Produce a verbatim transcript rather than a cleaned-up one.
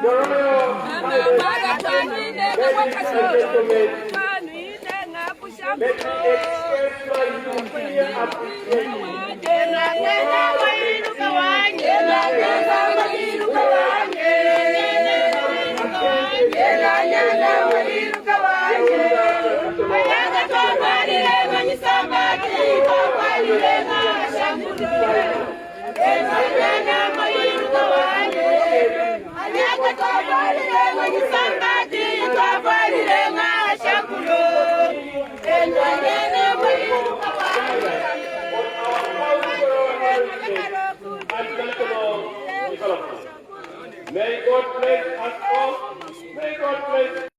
The Royal Highness, ladies and gentlemen, let me express my sincere appreciation. May God bless us all. May God bless.